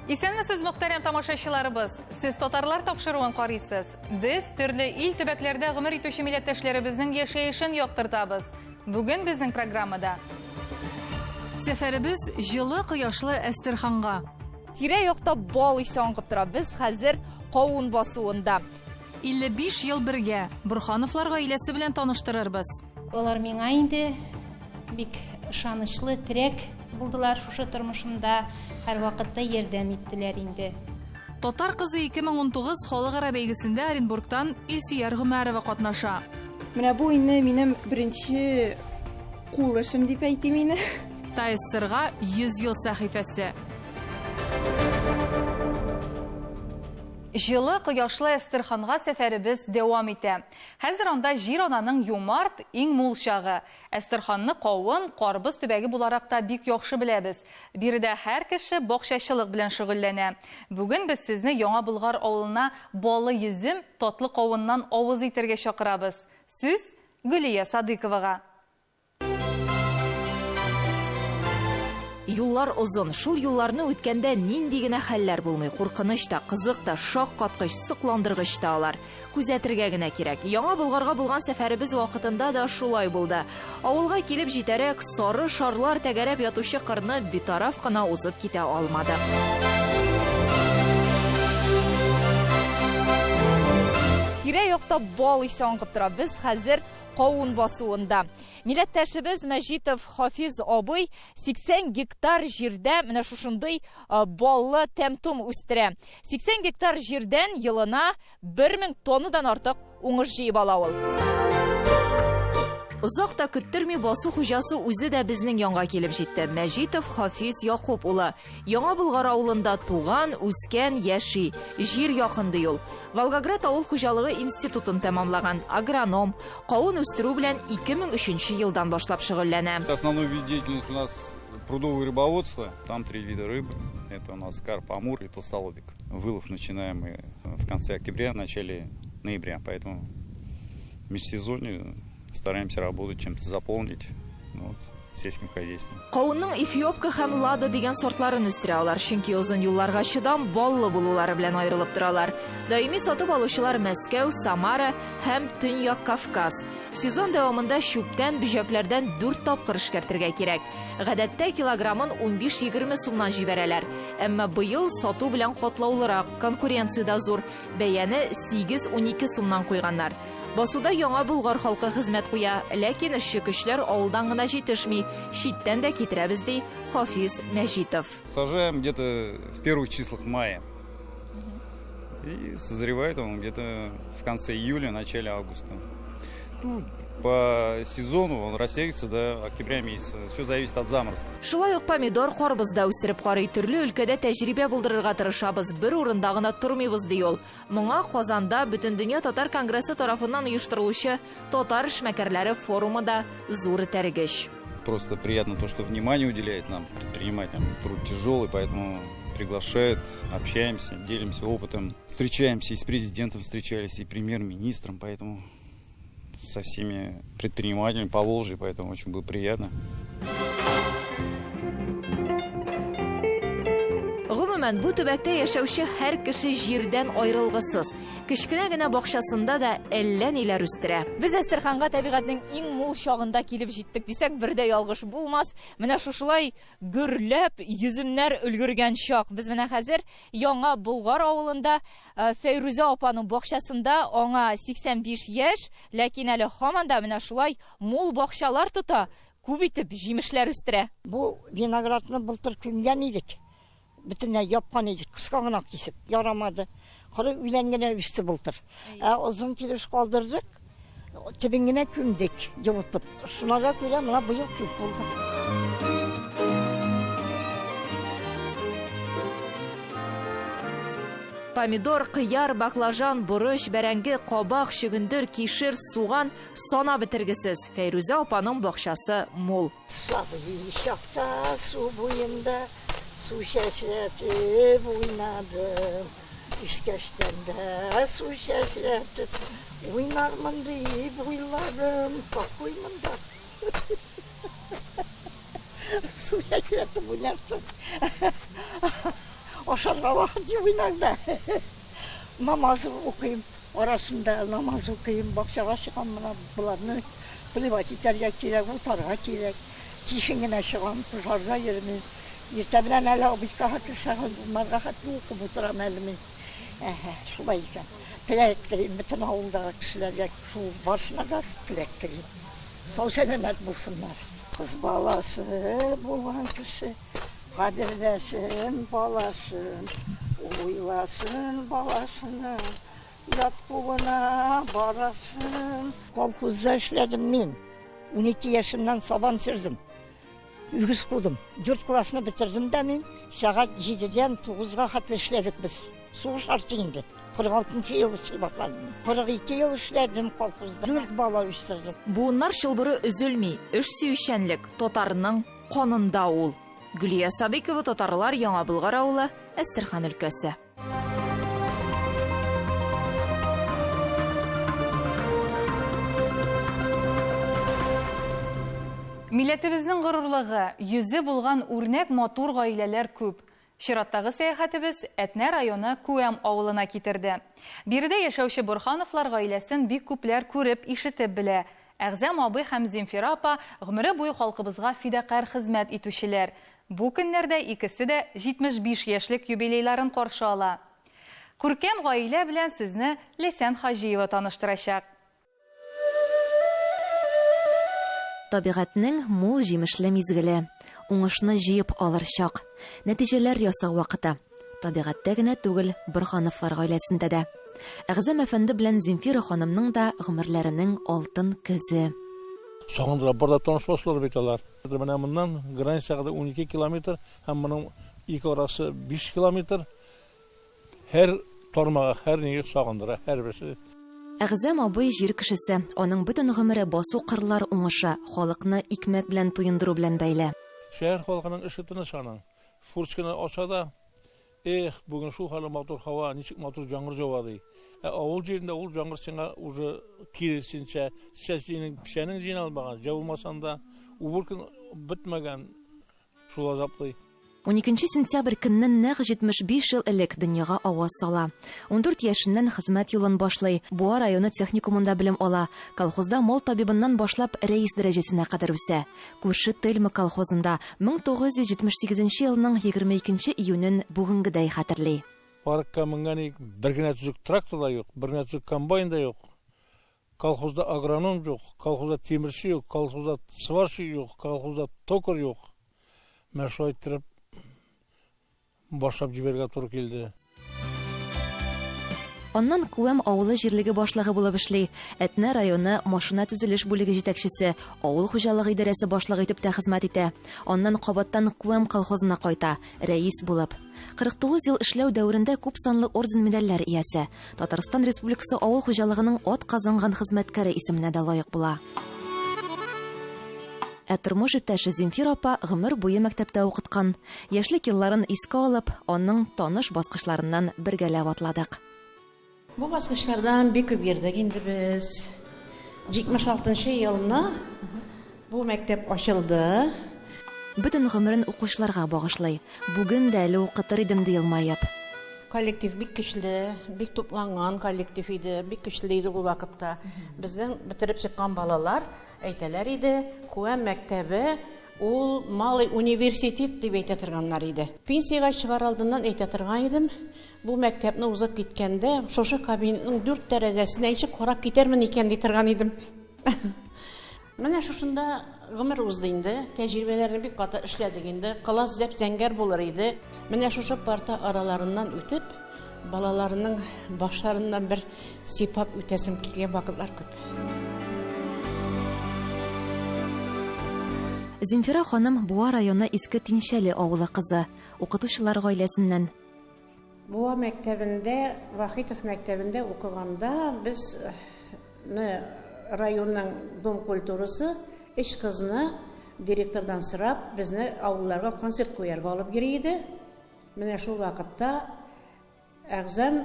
Исәнмесез, мөхтәрәм тамашачыларыбыз! Сез татарлар тапшыруын карыйсыз. Без төрле ил төбәкләрдә гомер итүче милләттәшләребезнең яшәешен яктыртабыз. Бүген безнең программада Сәфәребез җылы кояшлы Әстерханга. Тирә-якта бал исе аңкып тора. Без хәзер кавын басуында. 55 ел бергә. Борһановлар гаиләсе белән таныштырырбыз. Алар миңа инде бик ышанычлы терәк булдылар шушы тормышымда, һәрвакытта ярдәм иттеләр инде. Татар кызы 2019 халыкара бәйгесендә Оренбургтан Илсөяр Гомәрова катнаша. Менә бу инде минем беренче кул эшем дип әйтим инде. ТАССРга 100 ел сәхифәсе. Җылы, кояшлы Әстерханга сәфәребез дәвам итә. Хәзер анда җир-ананың юмарт, иң мул чагы. Әстерханны кавын, карбыз төбәге буларак та бик яхшы беләбез. Биредә һәр кеше бакчачылык белән шөгыльләнә. Бүген без сезне Яңа Болгар авылына балы йөзем, татлы кавыннан авыз итәргә чакырабыз. Сүз Гөлия Садыйковага. Юллар озын. Шул юлларны үткәндә нинди генә хәлләр булмый. Куркыныч та, кызык та, шаккаткыч, сокландыргыч та алар. Күзәтергә генә кирәк. Яңа Болгарга булган сәфәребез вакытында да шулай булды. Авылга килеп җитәрәк, сары шарлар тәгәрәп ятучы кырны битараф кына узып китә алмадык. Тирә-якта бал исе аңкып тора. Без хәзер кавын басуында. Милләттәшебез Мәҗитов Хафиз абый 80 гектар җирдә менә шушындый баллы тәм-том үстерә. 80 гектар җирдән елына 1000 тоннадан артык уңыш җыеп ала ул. Озак та көттерми басу хуҗасы үзе дә безнең янга килеп җитте. Мәҗитов Хафиз Якуп улы. Яңа Болгар авылында туган, үскән, яши. Җир якын, ди ул. Волгоград авыл хуҗалыгы институтын тәмамлаган, агроном. Кавын үстерү белән 2003 елдан башлап шөгыльләнә. Основной вид деятельности у нас прудовое рыбоводство. Там три вида рыбы. Это у нас карп, амур и толстолобик. Вылов начинаем мы в конце октября, в начале ноября. Поэтому в межсезонье стараемся работу чем-то заполнить. Вот сельским хозяйством. Кавынның Эфиопка һәм Лада дигән сортларын үстерә алар, чөнки озын юлларга чыдам, баллы булулары белән аерылып торалар. Даими сатып алучылар Мәскәү, Самара һәм Төньяк Кавказ. Сезон дәвамында чүптән, бөҗәкләрдән дүрт тапкыр эшкәртергә кирәк. Гадәттә килограммын 15-20 сумнан җибәрәләр. Әмма быел сату белән катлаулырак, конкуренция дә зур. Бәяне 8-12 сумнан куйганнар. Басуда Яңа Болгар халкы хезмәт куя, ләкин эшче көчләр авылдан гына җитешми, читтән дә китерәбез, ди Хафиз Мәҗитов. Сажаем где-то в первых числах мая. И созревает он где-то в конце июля, начале августа. Ну, по сезону он растягивается до октября месяца. Все зависит от заморозков. Шулай ук помидор, карбыз да үстереп карый. Төрле өлкәдә тәҗрибә булдырырга тырышабыз, бер урында гына тормыйбыз, ди ул. Моңа Казанда Бөтендөнья татар конгрессы тарафыннан оештырылучы татар эшмәкәрләре форумы да зур этәргеч. Просто приятно то, что внимание уделяет нам, предпринимателям. Труд тяжелый, поэтому приглашают, общаемся, делимся опытом. Встречаемся и с президентом встречались, и премьер-министром, поэтому со всеми предпринимателями по Волжье, поэтому очень было приятно. Гомумән, бу төбәктә яшәүче һәр кеше җирдән аерылгысыз. Кечкенә генә бакчасында да әллә ниләр үстерә. Без Әстерханга табигатьнең иң мул чагында килеп җиттек дисәк, бер дә ялгыш булмас. Менә шушылай гөрләп йөземнәр өлгергән чак. Без менә хәзер Яңа Болгар авылында Фәйрүзә апаның бакчасында, аңа 85 яшь, ләкин әле һаман да менә шулай мул бакчалар тота, күп итеп җимешләр үстерә. Бу виноградны былтыр күмгән идек. Бөтенләй япкан идек, кыска гына кисеп, ярамады. Коры үлән генә үсте былтыр. Ә озын килеш калдырдык, төбен генә күмдек, җылытып. Шуңа да күрә менә быел күп булды. Помидор, кыяр, баклажан, борыч, бәрәңге, кабак, чөгендер, кишер, суган санап бетергесез. Фәйрүзә апаның бакчасы мул. Сабый чакта су буенда су чәчрәтеп уйнадым. Үскәчтән дә су чәчрәтеп уйнармын дип уйладым. Какой монда? Су чәчрәтеп уйнарсың. Ашарга вакыт юк иногда. Намаз укыйм, арасында намаз укыйм, бакчага чыгам, менә боларны поливать итәргә кирәк, утарга кирәк. Кичен генә чыгам, пожарда йөрмим. Иртә белән әле обедка хәтле сәгать уннарга хәтле укып утырам әле мин. Әһә, шулай икән. Теләк телим бөтен авылдагы кешеләргә, шул барысына да теләк телим. Сау-сәламәт булсыннар. Кыз баласы булган кеше кадерләсен баласын, уйласын баласының ят кулына барасын. Колхозда эшләдем мин. 12 яшемнән сабан сөрдем. Үгез кудым. Дүрт классны бетердем дә мин. Сәгать җидедән тугызга хәтле эшләдек без. Сугыш арты инде. 46 ел эшли башладым. 42 ел эшләдем колхозда. Дүрт бала үстердем. Буыннар чылбыры өзелми, эш сөючәнлек татарның канында ул. Гөлия Садыйкова, Татарлар, Яңа Болгар авылы, Әстерхан өлкәсе. Милләтебезнең горурлыгы, йөзе булган үрнәк матур гаиләләр күп. Чираттагы сәяхәтебез Әтнә районы Күәм авылына китерде. Биредә яшәүче Борһановлар гаиләсен бик күпләр күреп, ишетеп белә. Әгъзәм абый һәм Земфира апа гомере буе халкыбызга фидакарь хезмәт итүчеләр. Бу көннәрдә икесе дә 75 яшьлек юбилейларын каршы ала. Күркәм гаилә белән сезне Ләйсән Хаҗиева таныштырачак. Табигатьнең мул җимешле мизгеле. Уңышны җыеп алыр чак. Нәтиҗәләр ясау вакыты. Табигатьтә генә түгел, Борһановлар гаиләсендә дә. Әгъзам әфәнде белән Земфира ханымның да гомерләренең алтын көзе. Сагындыра, бар да таныш басулар бит алар. Менә моннан границага да 12 километр һәм моның ике арасы 5 километр. Һәр тармагы, һәр нигә сагындыра, һәрберсе. Әгъзам абый җир кешесе. Аның бөтен гомере басу-кырлар уңышы, халыкны икмәк белән туендыру белән бәйле. Шәһәр халкының эше тыныч аның. Фурочканы ача да, Эх, бүген шул хәле матур һава, ничек матур җаңгыр җава, ди. Ә авыл җирендә ул җаңгыр сиңа уже киресенчә, чәченең, печәнең җыйналмаган, җавылмасаң да, уборкаң бетмәгән, шул азаплый. Уникенче сентябрь көнне нәкъ 75 ел элек дөньяга аваз сала. Ундүрт яшеннән хезмәт юлын башлый, Буа районы техникумында белем ала, колхозда мал табибыннан башлап рәис дәрәҗәсенә кадәр үсә. Күрше Тельма колхозында 1978 нче елның 22 нче июнен бүгенгедәй хәтерли. Паркка менгән идек, бер генә төзек трактор да юк, бер генә төзек комбайн да юк. Колхозда агроном юк, колхозда тимерче юк, колхозда сварщик юк, колхозда токарь юк. Менә шулай иттереп башлап җибәрергә туры килде. Аннан Күәм авылы җирлеге башлыгы булып эшли. Әтнә районы машина төзелеш бүлеге җитәкчесе, авыл хуҗалыгы идарәсе башлыгы итеп тә хезмәт итә. Аннан кабаттан Күәм колхозына кайта, рәис булып. 49 ел эшләү дәверендә күп санлы орден-медальләр иясе. Татарстан Республикасы авыл хуҗалыгының атказанган хезмәткәре исеменә дә лаек була. Ә тормыш иптәше Земфира апа гомер буе мәктәптә укыткан. Яшьлек елларын искә алып, аның таныш баскычларыннан бергәләп атладык. Бу баскычлардан бик күп йөрдек инде без. 76 нчы елны бу мәктәп ачылды. Бөтен гомерен укучыларга багышлый. Бүген дә әле укытыр идем, ди елмаеп. Коллектив бик көчле, бик тупланган коллектив иде, бик көчле иде ул вакытта. Безнең бетереп чыккан балалар әйтәләр иде, Күәм мәктәбе ул малый университет дип әйтә торганнар иде. Пенсиягә чыгар алдыннан әйтә торган идем, бу мәктәпне узып киткәндә, шушы кабинетның дүрт тәрәзәсенә ничек карап китәрмен икән ди торган идем. Менә шушында гомер узды инде. Тәҗрибәләрне бик каты эшләдек инде. Класс зәп-зәңгәр булыр иде. Менә шушы парта араларыннан үтеп, балаларның башларыннан бер сыйпап үтәсем килгән вакытлар күп. Земфира ханым Буа районы Иске Тинчәле авылы кызы. Укытучылар гаиләсеннән. Буа мәктәбендә, Вахитов мәктәбендә укыганда безне районның Дом культурасы өч кызны директордан сорап, безне авылларга концерт куярга алып йөри иде. Менә шул вакытта Әгъзам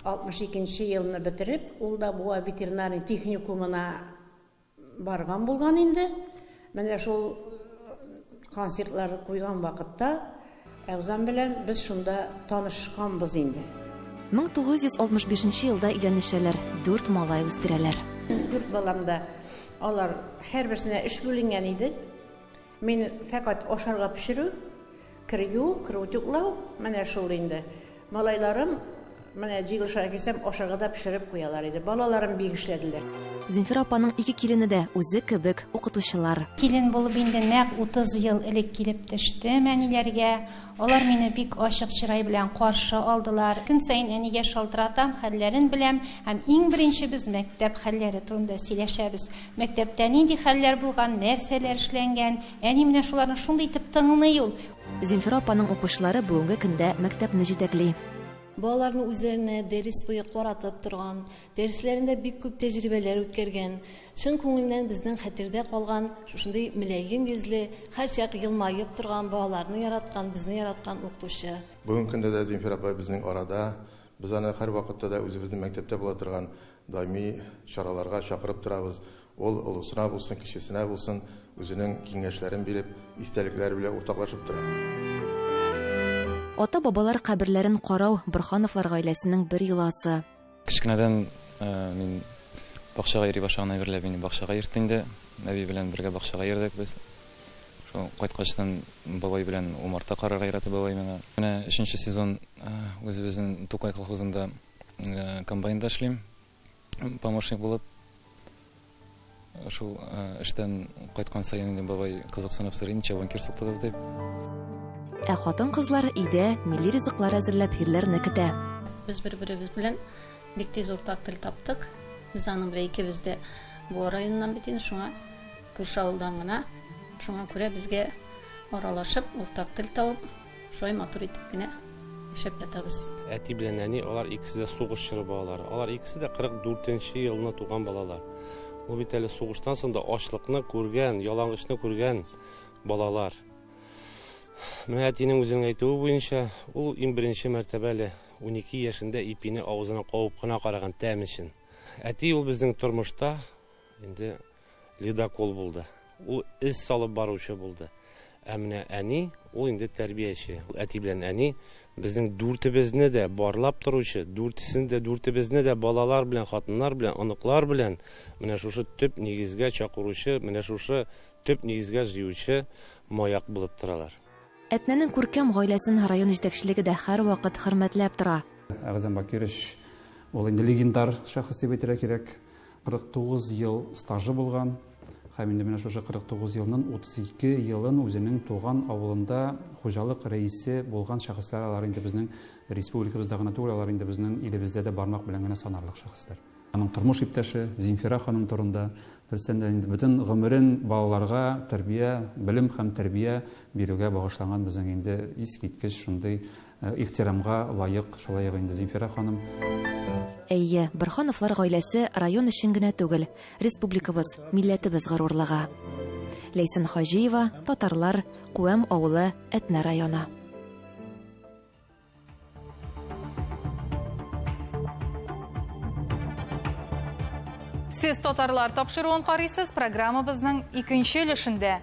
62 нче елны бетереп, ул да Буа ветеринарный техникумына Барган булган инде. Менә шул концертлар куйган вакытта Әгъзам белән без шунда танышканбыз инде. 1965 елда өйләнешәләр, дүрт малай үстерәләр. Дүрт балам да, алар һәрберсенә эш бүленгән иде. Мин фәкать ашарга пешерү, кер юу, кер утюглау, менә шул инде. Малайларым, менә җыелышырга килсәм, ашарга да пешереп куялар иде. Балаларым бик эшләделәр. Земфира апаның ике килене дә үзе кебек укытучылар. Килен булып инде нәкъ 30 ел элек килеп төштем әниләргә. Алар мине бик ачык чырай белән каршы алдылар. Көн саен әнигә шалтыратам, хәлләрен беләм һәм иң беренче без мәктәп хәлләре турында сөйләшәбез. Мәктәптә нинди хәлләр булган, нәрсәләр эшләнгән, әни менә шуларны шундый итеп тыңлый ул. Земфира апаның укучылары бүгенге көндә мәктәпне җитәкли. Балаларны үзләренә дәрес буе каратып торган, дәресләрендә бик күп тәҗрибәләр үткәргән, чын күңеленнән безнең хәтердә калган шушындый мөлаем йөзле, һәрчак елмаеп торган, балаларны яраткан, безне яраткан укытучы. Бүгенге көндә дә Земфира апай безнең арада. Без аны һәрвакытта да үзебезнең мәктәптә була торган даими чараларга чакырып торабыз. Ул олысына булсын, кечесенә булсын, үзенең киңәшләрен биреп, истәлекләре белән уртаклашып тора. Ата-бабалар каберләрен карау Борһановлар гаиләсенең бер йоласы. Кечкенәдән мин бакчага йөри башлаган әйберләр мине бакчага йөртте инде. Әби белән бергә бакчага йөрдек без. Шул кайткачтан бабай белән умарта карарга өйрәтте бабай миңа. Менә өченче сезон үзебезнең Тукай колхозында комбайнда эшлим, помощник булып. Шул эштән кайткан саен инде бабай кызыксынып сорый, ничә банкир суктыгыз дип. Ә хатын-кызлар өйдә милли ризыклар әзерләп ирләрне көтә. Без бер-беребез белән бик тиз уртак тел таптык. Без аның белән икебез дә Буа районыннан бит инде, шуңа күрше авылдан гына. Шуңа күрә безгә аралашып, уртак тел табып, шулай матур итеп кенә яшәп ятабыз. Әти белән әни, алар икесе дә сугыш чоры балалары. Алар икесе дә 44 елны туган балалар. Ул бит әле сугыштан соң да ачлыкны күргән, ялангычны күргән балалар. Менә әтинең үзенең әйтүе буенча, ул иң беренче мәртәбә әле 12 яшендә ипине авызына кабып кына караган тәм өчен. Әти ул безнең тормышта инде ледокол булды. Ул эз салып баручы булды. Ә менә әни, ул инде тәрбияче. Әти белән әни безнең дүртебезне дә барлап торучы, дүртесен дә, дүртебезне дә балалар белән, хатыннар белән, оныклар белән менә шушы төп нигезгә чакыручы, менә шушы төп нигезгә җыючы маяк булып торалар. Әтнәнең күркәм гаиләсен район җитәкчелеге дә һәрвакыт хөрмәтләп тора. Әгъзам Бакирович ул инде легендар шәхес дип әйтергә кирәк. 49 ел стажы булган һәм инде менә шушы 49 елның 32 елын үзенең туган авылында хуҗалык рәисе булган шәхесләр, алар инде безнең республикабызда гына түгел, алар инде безнең илебездә дә бармак белән генә санарлык шәхесләр. Аның тормыш иптәше Земфира ханым турында дөрестән дә инде бөтен гомерен балаларга тәрбия, белем һәм тәрбия бирүгә багышланган безнең инде искиткеч шундый ихтирамга лаек шулай ук инде Земфира ханым. Әйе, Борһановлар гаиләсе район өчен генә түгел, республикабыз, милләтебез горурлыгы. Ләйсән Хаҗиева, Татарлар, Күәм авылы, Әтнә районы. Сез татарлар тапшыруын карыйсыз, программабызның икенче өлешендә.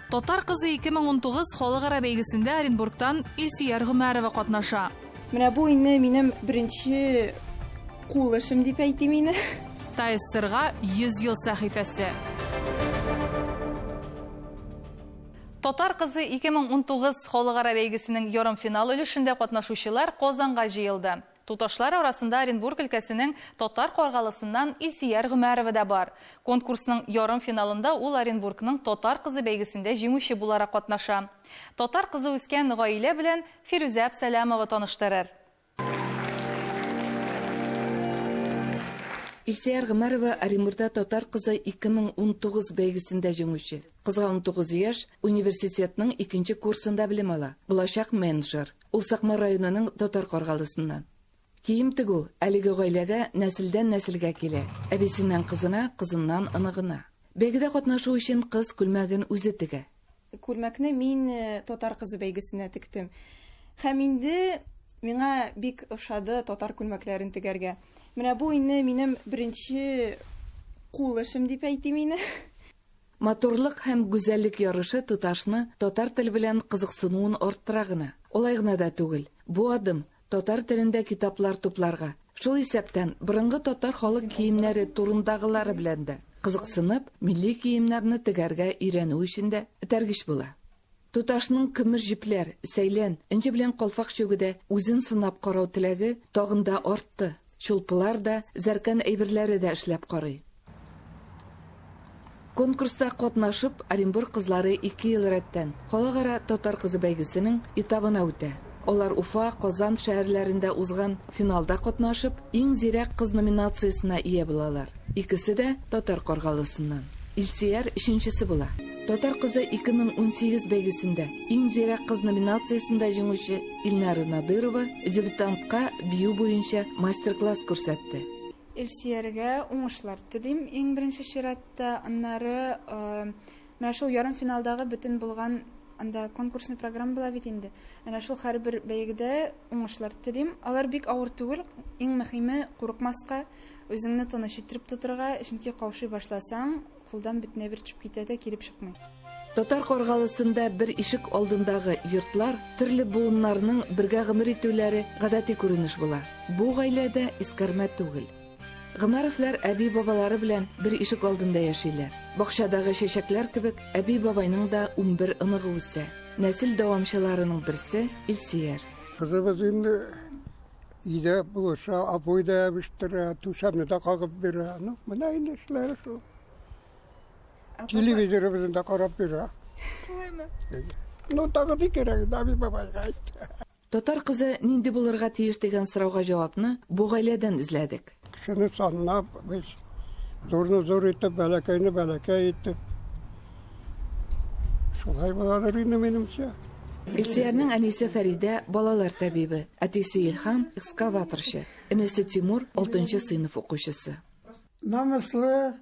Татар кызы 2019 халыкара бәйгесендә Оренбургтан Илсөяр Гомәрова катнаша. Менә бу инде минем беренче кул эшем дип әйтим инде. ТАССРга 100 ел сәхифәсе. Татар кызы 2019 халыкара бәйгесенең ярымфинал өлешендә катнашучылар Казанга җыелды. Туташлар арасында Оренбург өлкәсенең Татар Каргалысыннан Илсөяр Гомәрова да бар. Конкурсның ярымфиналында ул Оренбургның Татар кызы бәйгесендә җиңүче буларак катнаша. Татар кызы үскән гаилә белән Фирүзә Әбсәләмова таныштырыр. Илсөяр Гомәрова Оренбургта Татар кызы 2019 бәйгесендә җиңүче. Кызга 19 яшь, университетның икенче курсында белем ала. Булачак менеджер. Ул Сакмар районының Татар Каргалысыннан. Кием тегү әлеге гаиләгә нәселдән нәселгә килә. Әбисеннән кызына, кызыннан оныгына. Бәйгедә катнашу өчен кыз күлмәген үзе тегә. Күлмәкне мин татар кызы бәйгесенә тектем. Һәм инде миңа бик ошады татар күлмәкләрен тегәргә. Менә бу инде минем беренче кул эшем дип әйтим инде. Матурлык һәм гүзәллек ярышы туташны татар теле белән кызыксынуын арттыра гына. Алай гына да түгел, бу адым татар телендә китаплар тупларга, шул исәптән борынгы татар халык киемнәре турындагылары белән дә кызыксынып, милли киемнәрне тегәргә өйрәнү өчен дә этәргеч була. Туташның көмеш җепләр, сәйлән, энҗе белән калфак чигүдә үзен сынап карау теләге тагын да артты. Чулпылар да, зәркән әйберләре дә эшләп карый. Конкурста катнашып, Оренбург кызлары ике ел рәттән Халыкара Татар кызы бәйгесенең этабына үтә. Алар Уфа, Казан шәһәрләрендә узган финалда катнашып, Иң зирәк кыз номинациясенә ия булалар. Икесе дә Татар Каргалысыннан. Илсөяр өченчесе була. Татар кызы 2018 бәйгесендә Иң зирәк кыз номинациясендә җиңүче Илнара Надырова дебютантка бию буенча мастер-класс күрсәтте. Илсөяргә уңышлар телим иң беренче чиратта. Аннары менә шул ярымфиналдагы бөтен булган анда конкурсный программа була бит инде. Әнә шул һәрбер бәйгедә уңышлар телим. Алар бик авыр түгел. Иң мөһиме курыкмаска, үзеңне тыныч иттереп тотырга, чөнки каушый башласаң, кулдан бөтен әйбер төшеп китә дә килеп чыкмый. Татар Каргалысында бер ишек алдындагы йортлар төрле буыннарның бергә гомер итүләре гадәти күренеш була. Бу гаилә дә искәрмә түгел. Гомәровлар әби-бабалары белән бер ишек алдында яшиләр. Бакчадагы чәчәкләр кебек әби-бабайның да 11 оныгы үсә. Нәсел дәвамчыларының берсе Илсөяр. Кызыбыз инде өйдә булыша, обой да ябыштыра, түшәмне дә кагып бирә. Ну, менә инде эшләре шул. Телевизорыбызны да карап бирә. Шулаймы? Ну, тагы ни кирәк, әби бабайга әйт. Татар кызы нинди булырга тиеш дигән сорауга җавапны бу гаиләдән эзләдек. Кешене санлап, без зурны зур итеп, бәләкәйне бәләкәй итеп. Шулай буладыр инде минемчә. Илсөярнең әнисе Фәридә балалар табибе, әтисе Илһам экскаваторчы, энесе Тимур 6 сыйныф укучысы. Намуслы,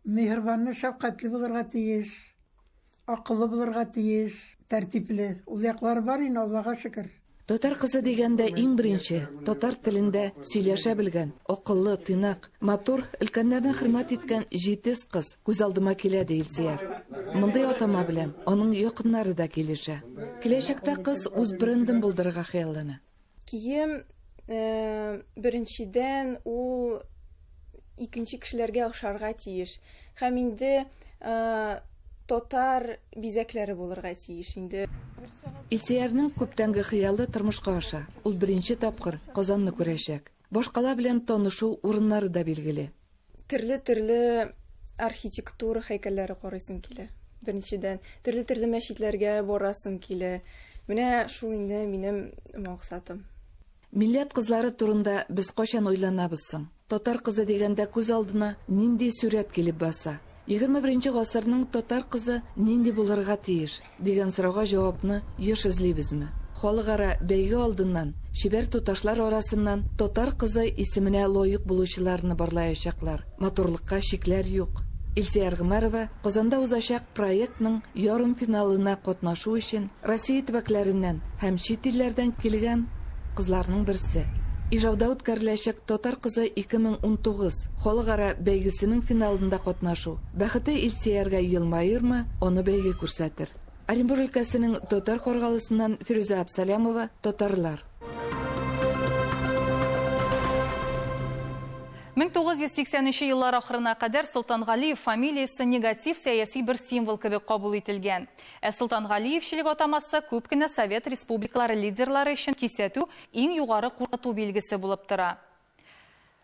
Миһербанлы, шәфкатьле булырга тиеш, акыллы булырга тиеш, тәртипле. Ул яклары бар инде, Аллага шөкер. Татар кызы дигәндә иң беренче татар телендә сөйләшә белгән, акыллы, тыйнак, матур, өлкәннәрне хөрмәт иткән җитез кыз күз алдыма килә, ди Илсөяр. Мондый атама белән аның якыннары да килешә. Киләчәктә кыз үз брендын булдырырга хыяллана. Кием, беренчедән, ул икенче кешеләргә охшарга тиеш. Һәм инде татар бизәкләре булырга тиеш инде. Илсөярнең күптәнге хыялы тормышка аша. Ул беренче тапкыр Казанны күрәчәк. Башкала белән танышу урыннары да билгеле. Төрле-төрле архитектура һәйкәлләре карыйсым килә. Беренчедән, төрле-төрле мәчетләргә барасым килә. Менә шул инде минем максатым. Милләт кызлары турында без кайчан уйланабыз соң? Татар кызы дигәндә күз алдына нинди сурәт килеп баса? 21 гасырның татар кызы нинди булырга тиеш? Дигән сорауга җавапны еш эзлибезме? Халыкара бәйге алдыннан чибәр туташлар арасыннан татар кызы исеменә лаек булучыларны барлаячаклар. Матурлыкка чикләр юк. Илсөяр Гомәрова Казанда узачак проектның ярымфиналына катнашу өчен Россия төбәкләреннән һәм чит илләрдән килгән кызларның берсе. Ижауда үткәреләчәк Татар кызы 2019 халыкара бәйгесенең финалында катнашу бәхете Илсөяргә елмаермы, аны бәйге күрсәтер. Оренбур өлкәсенең Татар Каргалысыннан Фирүзә Абсалямова, Татарлар. 1980 еллар ахырына кадәр Солтангалиев фамилиясе негатив сәяси бер символ кебек кабул ителгән. Ә Солтангалиевчелек атамасы күп кенә совет республикалары лидерлары өчен кисәтү, иң югары куркыту билгесе булып тора.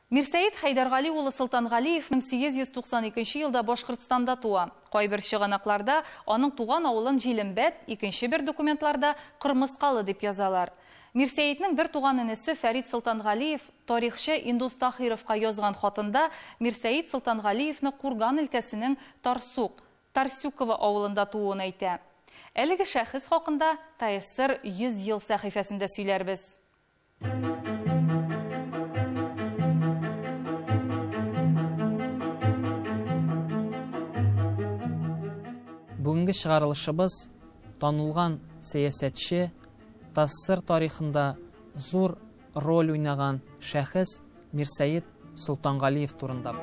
Мирсәет Хәйдәргали улы Солтангалиев 1892 елда Башкортстанда туа. Кайбер чыганакларда аның туган авылын Җилембәт, икенче бер документларда Кырмыскалы дип язалар. Мирсәетнең бер туган энесе Фәрит Солтангалиев тарихчы Индус Таһировка язган хатында Мирсәет Солтангалиевны Курган өлкәсенең Тарсук, Тарсюково авылында тууын әйтә. Әлеге шәхес хакында ТАССР 100 ел сәхифәсендә сөйләрбез. Бүгенге чыгарылышыбыз танылган сәясәтче, ТАССР тарихында зур роль уйнаган шәхес Мирсәет Солтангалиев турында.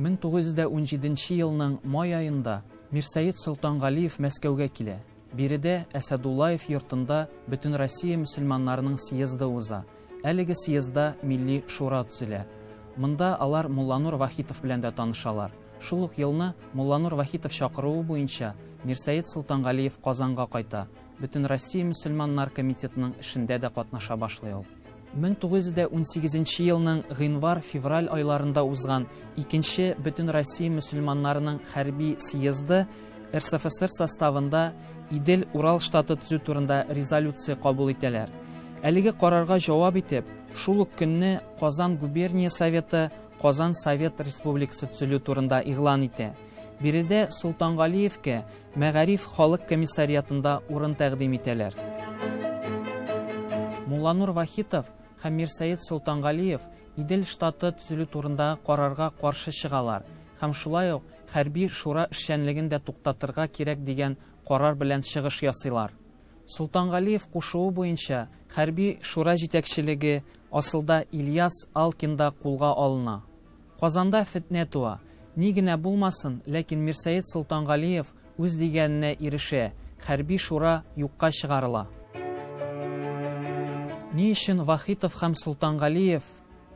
1917 нче елның май аенда Мирсәет Солтангалиев Мәскәүгә килә. Биредә Әсәдуллаев йортында Бөтенроссия мөселманнарының съезды уза. Әлеге съездда Милли шура төзелә. Монда алар Мулланур Вахитов белән дә танышалар. Шул ук елны Мулланур Вахитов чакыруы буенча Мирсәет Солтангалиев Казанга кайта. Бөтенроссия мөселманнар комитетының эшендә дә катнаша башлый ул. 1918 нче елның гыйнвар-февраль айларында узган Икенче Бөтенроссия мөселманнарының хәрби съезды РСФСР составында Идел-Урал штаты төзү турында резолюция кабул итәләр. Әлеге карарга җавап итеп, шул ук көнне Казан губерния советы Казан Совет Республикасы төзелү турында игълан итә. Биредә Солтангалиевкә Мәгариф халык комиссариатында урын тәкъдим итәләр. Мулланур Вахитов һәм Мирсәет Солтангалиев Идел штаты төзелү турындагы карарга каршы чыгалар һәм шулай ук хәрби шура эшчәнлеген дә туктатырга кирәк дигән карар белән чыгыш ясыйлар. Солтангалиев кушуы буенча хәрби шура җитәкчелеге асылда Ильяс Алкин да кулга алына. Казанда фетнә туа. Ни генә булмасын, ләкин Мирсәет Солтангалиев үз дигәненә ирешә, хәрби шура юкка чыгарыла. Ни өчен Вахитов һәм Солтангалиев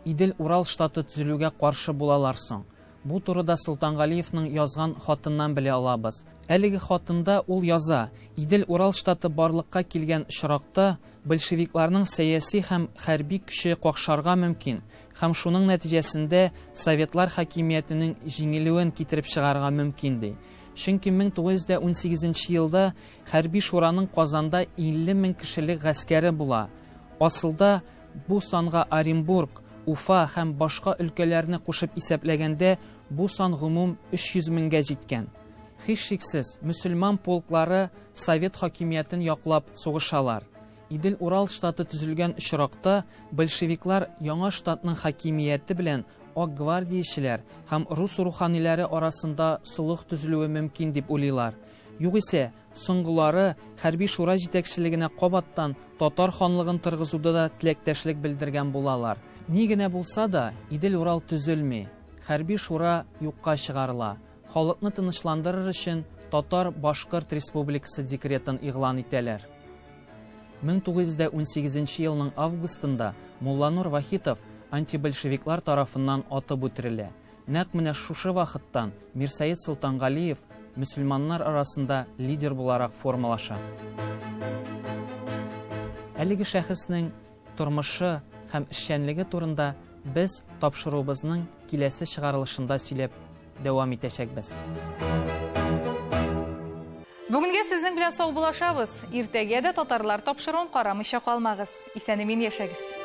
Идел-Урал штаты төзелүгә каршы булалар соң? Бу турыда Солтангалиевның язган хатыннан белә алабыз. Әлеге хатында ул яза, Идел-Урал штаты барлыкка килгән очракта, большевикларның сәяси һәм хәрби көче какшарга мөмкин һәм шуның нәтиҗәсендә советлар хакимиятенең җиңелүен китереп чыгарырга мөмкин, ди. Чөнки 1918 нче елда хәрби шураның Казанда 50 мең кешелек гаскәре була. Асылда, бу санга Оренбург, Уфа һәм башка өлкәләрне кушып исәпләгәндә, бу сан гомум 300 меңгә җиткән. Һичшиксез, мөселман полклары совет хакимиятен яклап сугышалар. Идел-Урал штаты төзелгән очракта, большевиклар яңа штатның хакимияте белән ак гвардиячеләр һәм рус руханиләре арасында солых төзелүе мөмкин дип уйлыйлар. Югыйсә, соңгылары хәрби шура җитәкчелегенә кабаттан татар ханлыгын торгызуда да теләктәшлек белдергән булалар. Ни генә булса да, Идел-Урал төзелми, хәрби шура юкка чыгарыла. Халыкны тынычландырыр өчен Татар-Башкорт республикасы декретын игълан итәләр. 1918 нче елның августында Мулланур Вахитов антибольшевиклар тарафыннан атып үтерелә. Нәкъ менә шушы вакыттан Мирсәет Солтангалиев мөселманнар арасында лидер буларак формалаша. Әлеге шәхеснең тормышы һәм эшчәнлеге турында без тапшыруыбызның киләсе чыгарылышында сөйләп дәвам итәчәкбез. Бүгенгә сезнең белән саубуллашабыз. Иртәгә дә татарлар тапшыруын карамыйча калмагыз. Исән-имин яшәгез.